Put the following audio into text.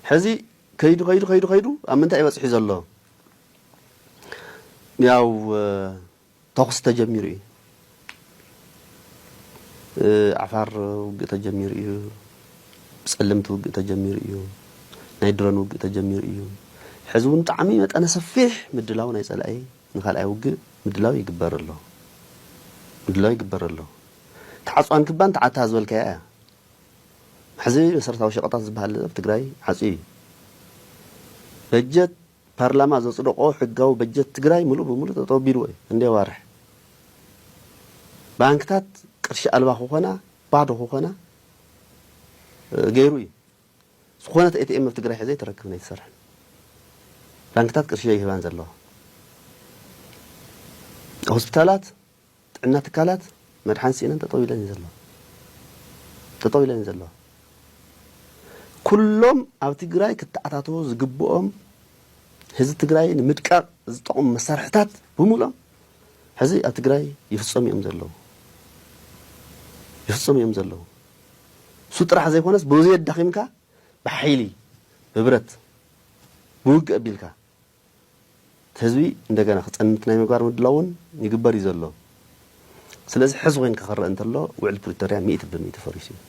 ሕዚ ከይዱ ከይዱ ከይዱ ከይዱ ኣብ ምንታይ እዩ በፂሑ ዘሎ? ያው ተኹሲ ተጀሚሩ እዩ። ዓፋር ውግእ ተጀሚሩ እዩ። ብፀለምቲ ውግእ ተጀሚሩ እዩ። ናይ ድሮን ውግእ ተጀሚሩ እዩ። ሕዚ እውን ብጣዕሚ መጠነ ሰፊሕ ምድላው ናይ ፀላኢ ንካልኣይ ውግእ ምድላው ይግበር ኣሎ። ምድላው ይግበር ኣሎ። ተዓፅዋን ክባን ተዓታ ዝበልካያ እያ። ሕዚ መሰረታዊ ሸቀጣት ዝበሃል ኣብ ትግራይ ዓፅዩ እዩ። በጀት ፓርላማ ዘፅደቆ ሕጋዊ በጀት ትግራይ ምሉእ ብምሉእ ጠጠው ቢልዎ እዩ። እንደ ዋርሕ ባንክታት ቅርሺ ኣልባ ክኾና ባዶ ክኾና ገይሩ እዩ። ዝኾነት ኤቲኤም ኣብ ትግራይ ሕዚ ኣይተረክብን ኣይትሰርሕን። ባንክታት ቅርሺ ይህባን ዘለዋ ሆስፒታላት ጥዕና ትካላት መድሓን ስኢነን ጠጠው ኢለን ዘለዋ ጠጠው ኢለን ዘለዋ ኩሎም ኣብ ትግራይ ክተኣታተዎ ዝግብኦም ህዝቢ ትግራይ ንምድቃቕ ዝጠቕሙ መሳርሕታት ብምሎም ሕዚ ኣብ ትግራይ ይፍፀሙ እዮም ዘለዉ ይፍፀሙ እዮም ዘለዉ። እሱ ጥራሕ ዘይኮነስ ብዘየዳኺምካ ብሓይሊ ብብረት ብውግእ ኣቢልካ ህዝቢ እንደገና ክፀንት ናይ ምግባር ምድላው እውን ይግበር እዩ ዘሎ። ስለዚ ሕዚ ኮይንካ ክረአ እንተሎ ውዕል ፕሪቶርያ ሚእቲ ብሚእቲ ፈሪሱ እዩ።